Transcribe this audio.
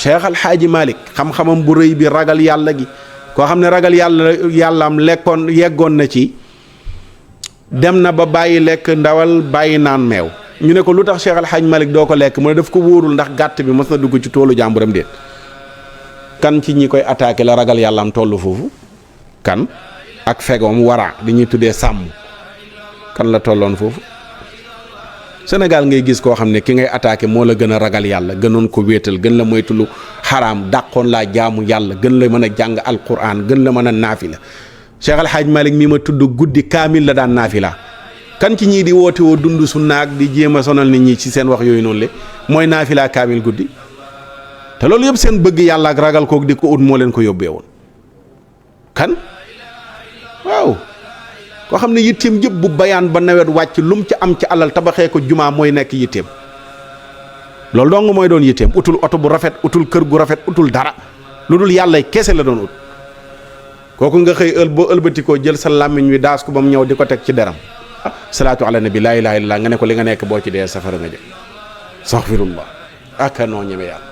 Cheikh Al Hadji Malick xam-xamam bu rëy bi ragal yàlla gi koo xam ne ragal yàllaam yeggoon na ci dem na ba bàyyi lekk ndawal bàyyi naan meew ñu ne ko lu tax Cheikh Al Hadji Malick doo ko lekk mu ne daf ko wóorul ndax gàtt bi mos na dugg ci toolu jàmburam déet. kan ci ñi koy attaqué la ragal yàllaam tollu foofu kan ak fegoom wara di ñuy tuddee sàmm kan la tolloon foofu. Sénégal ngay gis koo xam ne ki ngay attaqué moo la gën a ragal yàlla gënoon ko wéetal gën la moytulu xaraam dàqoon laa jaamu yàlla gën la mën a jàng alquran gën la mën a naafila Cheikh Al Hadj Malick mi ma tudd guddi kaamil la daan naafila kan ci ñii di woote woo dund su naag di jéem a sonal nit ñi ci seen wax yooyu noonu le mooy naafila kaamil guddi te loolu yëpp seen bëgg yàlla ak ragal kook di ko ut moo leen ko yóbbee woon kan waaw koo xam ne yitteem yëpp bu bayaan ba nawet wàcc lum ci am ci alal tabaxee ko jumaa mooy nekk yitteem loolu dong mooy doon yitteem utul oto bu rafet utul kër gu rafet utul dara lu dul yàlla kese la doon ut kooku nga xëy boo ëlbatikoo jël sa làmmiñ wi daas ko ba mu ñëw di ko teg ci deram salaatu ala nabi laa ilaaha illallaah nga ne ko li nga nekk boo ci dee safara nga jëm astaghfirullah aka noo ñeme yàlla